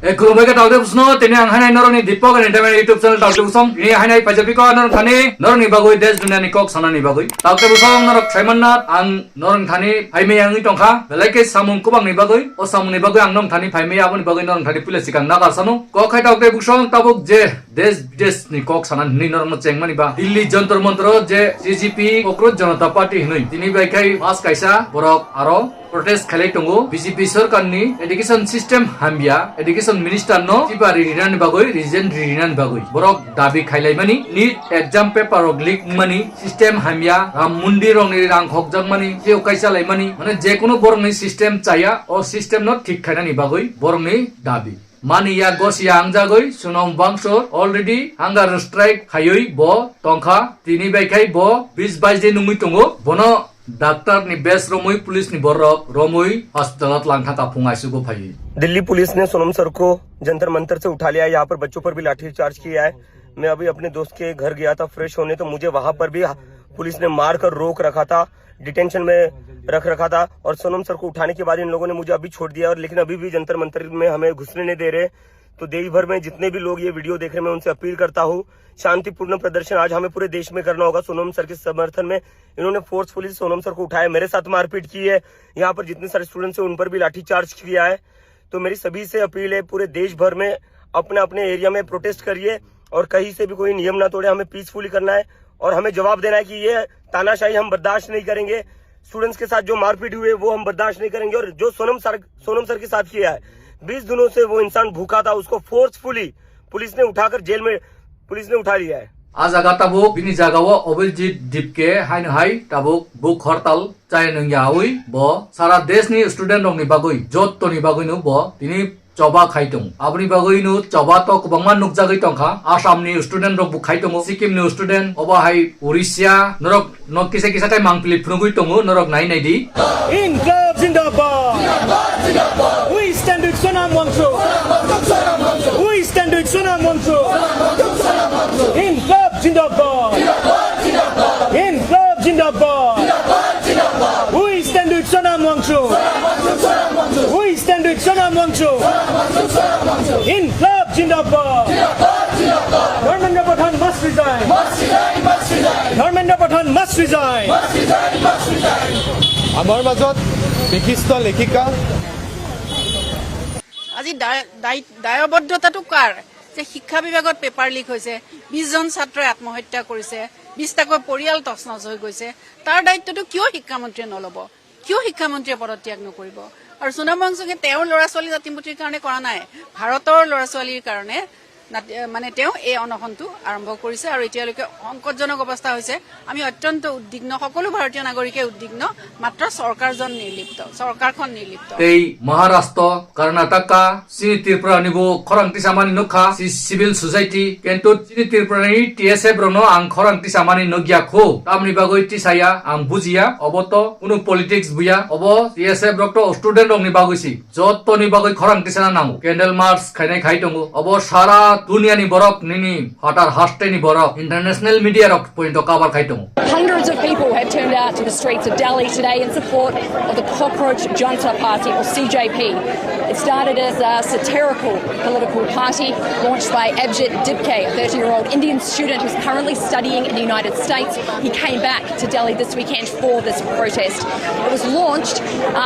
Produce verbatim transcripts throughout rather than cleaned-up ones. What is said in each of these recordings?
Hey, khulumbai kha taote busno, tini ang hainai norokni Deepak Entertainment YouTube channel taote busong. Tini hainai paisa piko norok thani, norokni bagwi desh duniani kok sanani bagwi. Taote busong norok saimanna ang norok thani phaimai angwi tongkha. Belai khe samung kubangni bagwi, o samungni bagwi ang norok thani phaimai aboni bagwi norok thani puila sikang nagar sano. Kok khai taote busong tabuk je desh bidesh ni kok sana hinwi norokno chengmani ba Delhi Jantar Mantar o je T J P Kokroj Janata Party hinwi tini bai khai mas kaisa borok aro protest khailai tongo. B J P sorkar ni education system hamya, education minister no tiba rinani bagwi, resign rinani bagwi borok dabi khailaimani, NEET exam paper rok leak wngmani, system hamya, Ram Mandir rok ni rang khokjakmani, tei kaisa laimani, mane jekunu borok ni system chaya, o system no thik khainani bagwi borok ni dabi. Mani ya gosi ya ang jagoi Sonam Wangchuk already hunger strike khaiwi bo tongkha, tini bai khai bo bis bais de nungwi tongo, bono doctor ni bes romwi police ni borok romwi hospital o tlang thangkha phung aisugo phaiwi. Delhi police ने सोनम सर को जंतर मंतर से उठा लिया है। यहाँ पर बच्चों पर भी लाठीचार्ज किया है। मैं अभी अपने दोस्त के घर गया था फ्रेश होने, तो मुझे वहां पर भी पुलिस ने मार कर रोक रखा था, डिटेंशन में रख रखा था। और सोनम सर को उठाने के बाद इन लोगों ने मुझे अभी छोड़ दिया, और लेकिन अभी भी जंतर मंतर में हमें घुसने नहीं दे रहे। तो देश भर में जितने भी लोग ये वीडियो देख रहे हैं, मैं उनसे अपील करता हूँ, शांतिपूर्ण प्रदर्शन आज हमें पूरे देश में करना होगा। सोनम सर के समर्थन में इन्होंने फोर्सफुली सोनम सर को उठाया, मेरे साथ मारपीट की है, यहाँ पर जितने सारे स्टूडेंट्स हैं उन पर भी लाठीचार्ज किया है। तो मेरी सभी से अपील है, पूरे देश भर में अपने अपने एरिया में प्रोटेस्ट करिए और कहीं से भी कोई नियम ना तोड़े। हमें पीसफुली करना है और हमें जवाब देना है कि ये तानाशाही हम बर्दाश्त नहीं करेंगे। स्टूडेंट्स के साथ जो मारपीट हुई है वो हम बर्दाश्त नहीं करेंगे, और जो सोनम सर सोनम सर के साथ किया है, बीस दिनों से वो इंसान भूखा था, उसको फोर्सफुली पुलिस ने उठाकर जेल में पुलिस ने उठा लिया है। A jaga tabuk bini jaga o Abhijeet Dipke haino hai tabuk buk hortal chaya nungya ui bo sara desh ni student rok ni bagwi jotto ni bagwi no bo tini choba khai tongo. Aboni bagwi no choba to kwbangma nukjagwi tongkha. Assam ni student rok bo khai tongo, Sikkim ni student, obo hai Orissa, norok no kisa kisa khai mangpili phunugwi tongo, norok nai nai di. Inklab Zindabad! We stand with Sonam Wangchuk! We stand with Sonam Wangchuk! Inklab Zindabad! Inklab Zindabad! We stand with Sonam Wangchuk! We stand with Sonam Wangchuk! Inklab Zindabad! Dharmendra Pradhan must resign! Dharmendra Pradhan must resign! আমাৰ মাজত বিশিষ্ট লেখিকা আজি দায়- দায়- দায়বদ্ধতাটো কাৰ যে শিক্ষা বিভাগত পেপাৰ লিক হৈছে, বিশ জন ছাত্ৰই আত্মহত্যা কৰিছে, বিশটাকৈ পৰিয়াল তছনছ হৈ গৈছে, তাৰ দায়িত্বটো কিয় শিক্ষামন্ত্ৰীয়ে নল'ব? কিয় শিক্ষামন্ত্ৰীয়ে পদত্যাগ নকৰিব? আৰু সোণম ৱাংচুকে তেওঁৰ ল'ৰা ছোৱালী জাতিমতীৰ কাৰণে কৰা নাই, ভাৰতৰ ল'ৰা ছোৱালীৰ কাৰণে নাট- মানে তেওঁ এই অনশনটো আৰম্ভ কৰিছে আৰু এতিয়ালৈকে সংকটজনক অৱস্থা হৈছে। আমি অত্যন্ত উদ্বিগ্ন, সকলো ভাৰতীয় নাগৰিকে উদ্বিগ্ন, মাত্ৰ চৰকাৰজন নিৰ্লিপ্ত, চৰকাৰখন নিৰ্লিপ্ত। Tei Maharashtra, Karnataka, chini Tripura ni bo khorang tisamani nukha, si civil society, kintu chini Tripura ni T S F rok no ang khorang tisamani nukya kho, tamni bagwi tisaya ang bujiya, obo to kunu politics buya, obo T S F rok to student rok ni bagwi si. Jottoni bagwi khorang tisana nango. Candle march khainai khai tongo. Obo sara duniani borok nini phatar hasteni borok international media rok pointo cover khai tongo. Hundreds of people have turned out to the streets of Delhi today in support of the Cockroach Junta Party, or C J P. It started as a satirical political party launched by Abhijit Dipke, a thirty-year-old Indian student who's currently studying in the United States. He came back to Delhi this weekend for this protest. It was launched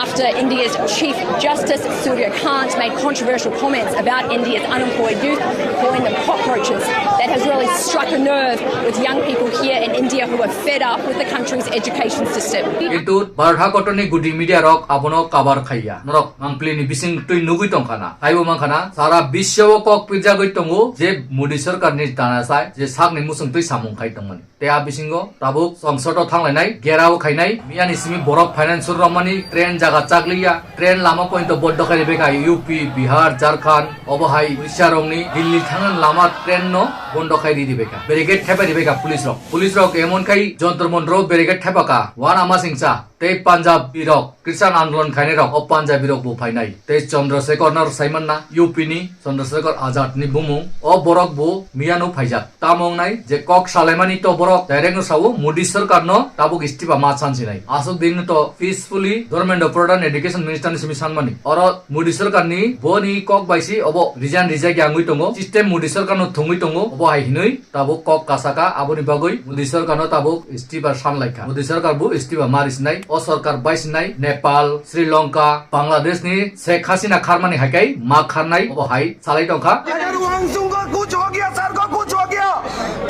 after India's Chief Justice Surya Kant made controversial comments about India's unemployed youth, calling them cockroaches. That has really struck a nerve with young people here in India who are fed up with the country's education system. Kintu Bharat hakotorni gudi media rok abono cover khaiya. Norok mangpili ni bising twi nugwi tongkhana. Taibo mankha na sara bisyo o kok pijagwi tongo je Modi sarkar ni tana sai je sakni musung twi samung khai tongmani. Tei a bisingo tabuk songsoto thanglainai, gherao khainai, miyani simi borok finance romani, train jaga chakliya, train lama pointo bondo khai ribekha, U P, Bihar, Jharkhand, obo hai Odisha rokni Delhi thangna lama train no bondo khai ri ribekha, barricade thepai ribekha police rok. Police rok emon khai jontro montro barricade Thepaka, Wana Masingcha, tei Punjabi rok, Krishan Andolon khainai rok, o Punjabi rok bo phainai. Tei Chandrasekhar no saimanna, U P ni Chandrasekhar Azad ni bumung, o borok bo miyano phaijak. Tamo wngnai je kok salaimani to borok direct no sao, Modi sarkar no tabuk istifa ma chansinai. Aswk din to peacefully Dharmendra Pradhan Education Minister ni simi sanmani. Oro Modi sarkar ni boni kok bai si obo resign rijak ya wngwi tongo. System Modi sarkar no thwngwi tongo. Obo hai hinwi tabuk kok kasaka, aboni bagwi Modi sarkar no tabuk istifa sanlaikha. Modi sarkar bo istifa ma risinai. O sarkar bai sinai Nepal, Sri Lanka, Bangladesh ni Sheikh Hasina kharmani hai kai ma kharnai obo hai salai tongkha. अगर वांगचुंग को कुछ हो गया, सर को कुछ हो गया,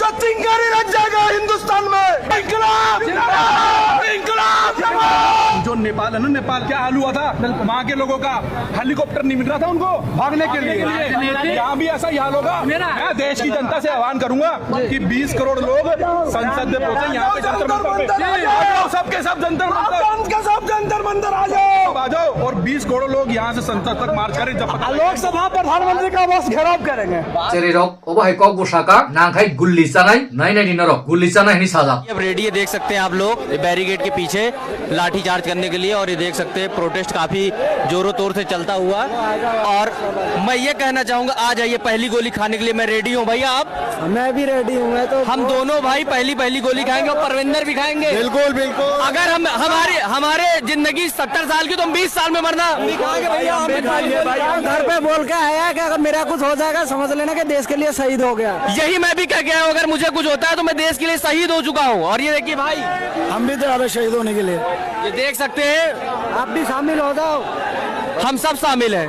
तो चिंगारी लग जाएगा हिंदुस्तान में। इंकलाब जिंदाबाद, इंकलाब जिंदाबाद। जो नेपाल है ना, नेपाल क्या हाल हुआ था वहाँ के लोगों का? हेलीकॉप्टर नहीं मिल रहा था उनको भागने के लिए। यहाँ भी ऐसा ही हाल होगा। मैं देश की जनता से आह्वान करूंगा कि बीस करोड़ लोग संसद में पहुंचे, यहाँ पे जंतर मंतर पे आ जाओ, सबके सब जंतर मंतर, सबके सब जंतर मंतर आ जाओ। आ जाओ और बीस करोड़ लोग यहाँ से संसद तक मार्च करें जब तक लोकसभा प्रधानमंत्री का बस घेराव करेंगे। Cherry rok, obo hai kok bo saka, nang khai gulli chanai, nai nai di norok, gulli chanai hini sajak. अब रेडी है, देख सकते हैं आप लोग, ये बैरिकेड के पीछे लाठीचार्ज करने के लिए। और ये देख सकते हैं, प्रोटेस्ट काफी जोरों तोर से चलता हुआ। और मैं ये कहना चाहूंगा, आ जाइए, पहली गोली खाने के लिए मैं रेडी हूँ। भैया, आप? मैं भी रेडी हूँ। मैं तो हम दोनों भाई पहली पहली गोली खाएंगे और परविंदर भी खाएंगे। बिल्कुल, बिल्कुल। अगर हम हमारे हमारे जिंदगी सत्तर साल की, तो हम बीस साल में मरना। हम भी खाएंगे भैया, हम भी खाएंगे भाई। हम घर पे बोल के आया है कि अगर मेरा कुछ हो जाएगा, समझ लेना कि देश के लिए शहीद हो गया। यही मैं भी कह के आया हूँ, अगर मुझे कुछ होता है तो मैं देश के लिए शहीद हो चुका हूँ। और ये देखिए भाई, हम भी तैयार है शहीद होने के लिए। ये देख सकते हैं, आप भी शामिल हो जाओ। हम सब शामिल हैं।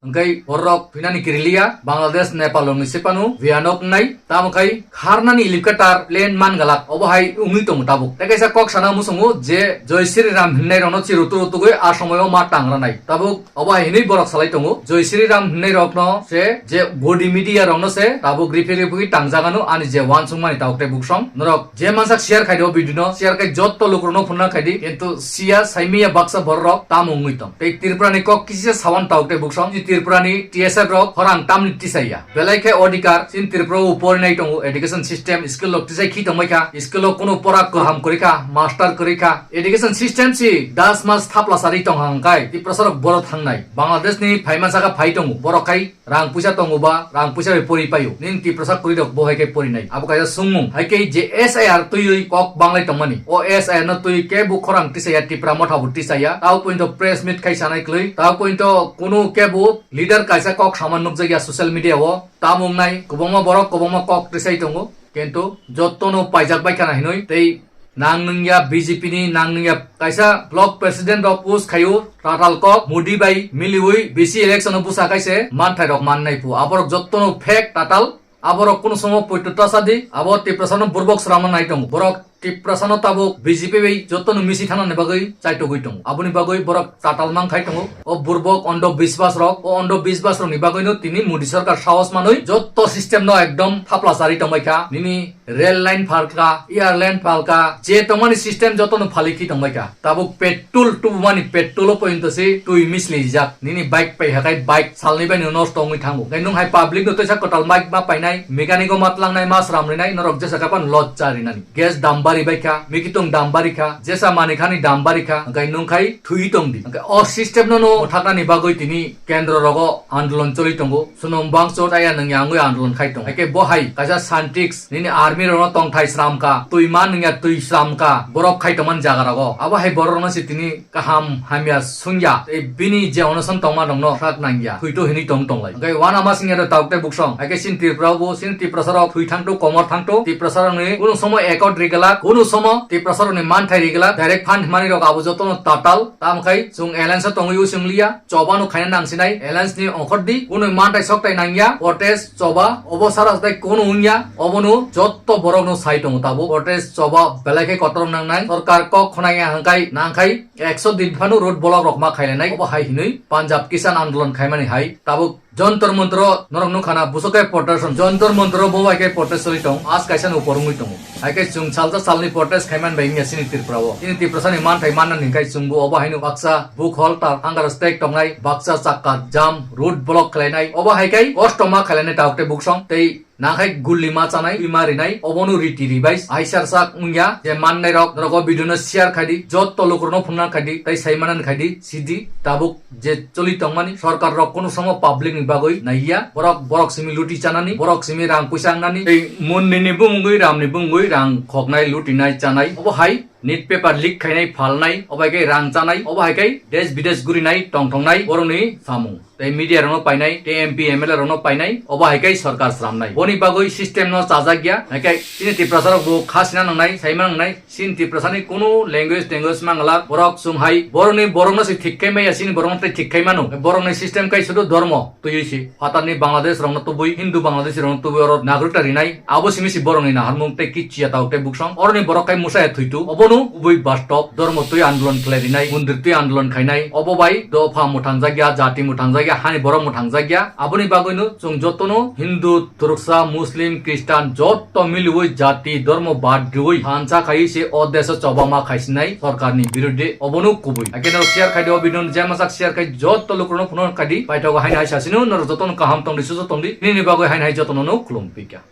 Hwnkhe borok phinani kirilia, Bangladesh, Nepal rokni sepano vianok wngnai, tamo khai kharnani helicopter plane man galak, obo hai wngwi tongo tabuk. Tei kaisa kok sana muchungo je Jai Shri Ram hinnai rokno chiru turu tugwi a somoio ma tang ranai. Tabuk obo hai hinwi borok salai tongo, Jai Shri Ram hinnai rokno se je body media rokno se tabuk riphi riphi tangjak ano ani je uansukmani tabuk tei buksong. Norok je mansak share khai di o video no, share khai jotto lukurokno phunna khai di, kintu siya saimiya baksa borok rok tamo wngwi tong. Tei Tripura ni kok kisa sawan tabuk tei buksong, chini Tripura ni T S F rok khorang tamni tisaiya. Belai khe odhikar, chini Tripura o porinai tongo, education system, skill rok tisai khi tongbai kha, skill rok kunu pora kaham kwrwi kha, master kwrwi kha. Education system si das mas thapla sari tong hang kai, Tiprasa rok boro thangnai. Bangladesh ni phaima saka phai tongo, borok khai rang puisa tongo ba, rang puisa bai pori paio. Nini Tiprasa kwrwi rok bo hai khe porinai. Abo kaisa sungmung. Hai khe je S I R twiwi kok banglai tongmani. O S I R no twiwi kebo khorang tisaiya, Tipra motha bo tisaiya. Tao pointo press meet khai sanai kwlwi. Tao pointo kunu kebo leader kaisa kok sama nukjakya social media o. Tamo wngnai kwbangma borok kwbangma kok tisai tongo. Kintu jottono paijak bai khana hinwi tei nang nungya B J P ni, nang nungya kaisa block president rok post khaio, tatal kok Modi bai miliwi bisi election o bwsa kaise manthai rok mannai phu. Aborok jottono fake tatal, aborok kunu somo poito tasa di, abo Tiprasa no burbok srama nai tongo. Borok Tiprasa no tabuk B J P bai jottono misi thana ni bagwi chaitogwi tongo. Aboni bagwi borok tatal mang khai tongo. O burbok ondo biswas rok, o ondo biswas rok ni bagwi no tini Modi sarkar sahos manwi jotto system no ekdom thapla chari tongbai kha. Nini rail line phalka, air line phalka, je tongmani system jotono phali khi tongbai kha. Tabuk petrol tubumani petrol o pointo se twi misli jak. Nini bike pai hakai bike salni bai no nosto wngwi thango. Nai nung hai public no tesa kwtal bike ma painai, mechanic o ma tlangnai, ma sram rinai, norok jesa kapan lot cha rinani. Gas dam bari bai kha, mikitung dam bari kha, jesa mani khani dam bari kha, hwnkhe nung khai thwi tong di. Hwnkhe o system no no thaknani bagwi tini kendro rogo andolon choli tongo. Sunom bangso taya nung yangwi andolon khai tongo. Hwnkhe bo hai kaisa scientist nini army rokno tongthai sramkha, twi ma nungya twi sramkha, borok khai tongmani jaga rogo. Abo hai borok rokno se tini kaham hamya sungya. Tei bini je onoson tongma rokno rak nangya. Thwito hinwi tong tonglai. Hwnkhe wana ma singya da tabuk tei buksong. Hwnkhe sin Tripura bo, sin Tiprasa rok thwi thangto, komor thangto. Tiprasa rokni kunu somo accord riglak, kunu somo Tiprasa rokni manthai riglak. Direct fund himani rok abo jotono tatal. Tamo khai chwng alliance o tongwi using liya. Choba no khaina nang sinai, alliance ni ongkhor di, kunu mantai soktai nangya, protest choba, obo sara sai kunu wngya, obono jotto borok no sai tongo tabuk, protest choba belai khe kotor nang nai, sorkar kok khonai ya hangkai nang khai, ekso din phano road block rok ma khailainai, obo hai hinwi Punjab Kisan Andolon khaimani hai, tabuk Jantar Mantar o norok nukha na, bwswk khe protest, Jantar Mantar o bo bai khe protest choli tong, as kaisa no porongwi tongo. Hai khe chwng salsa salni protest khaiman bai wngya chini Tripura o. Chini Tiprasa ni manthai manna ni khai chwngbo obo haino baksa buk hol ta hunger strike tongnai, baksa chakka jam, road block khlainai. Obo hai khai kosto ma khlainai tabuk tei buksong tei Nakhai gulli ma chanai, twi ma rinai, obono riti ribai, aisar sak wngya, je mannai rok, norok o video no share khaidi, jotto lukurokno phunna khaidi, tei sai manani khaidi, sidi, tabuk je choli tongmani, sorkar rok kono somo public ni bagwi naiya, borok, borok simi luti chanani, borok simi rang puisa wngnani, tei mundini bumungwi, ramni bumungwi rang khoknai, lutinai, chanai, obo hai, nit paper leak khainai, phalnai, obo hai khe rang chanai, obo hai khe desh bidesh gurinai, tongthongnai, borokni samung. Tei media rokno painai, tei M P, M L A rokno painai, obo hai khe sorkar sramnai. Boni bagwi system no chajak ya, hai khe chini Tiprasa rok bo kha sina nangnai, saima nangnai, chini Tiprasa ni kunu language, language mangala, borok chwng hai, borokni borokno se thik khai maya, chini borokno tei thik khai mano. Borokni system kai sudu dhormo, twiwi se. Phatarni Bangladesh rokno tubui, Hindu Bangladeshi rokno tubui oro nagrikta rinai, abo simi si borokni naharmung tei kichiya tau tei buksong. Oroni borok kai musa ya thuitu, obono kubui bastop, dhormo twi andolon khlai rinai, mondir twi andolon khainai, obo bai dopha mwthangjakya, jati mwthangjakya, hani borok mwthangjakya. Aboni bagwino chwng jotono Hindu, Turksa, Muslim, Christian jotto miliwi jati dhormo bad riwi thansa khai se o desh o chobama khaisinai sorkarni birudhe obono kubui. Hakhe norok share khai di o video no, jemasak share khai jotto lukurokno phunukna khai di. Paithago haino hai sasino norok jotono kaham tong di, sujo tong di. Nini bagwi haino hai jotono no khulum pika.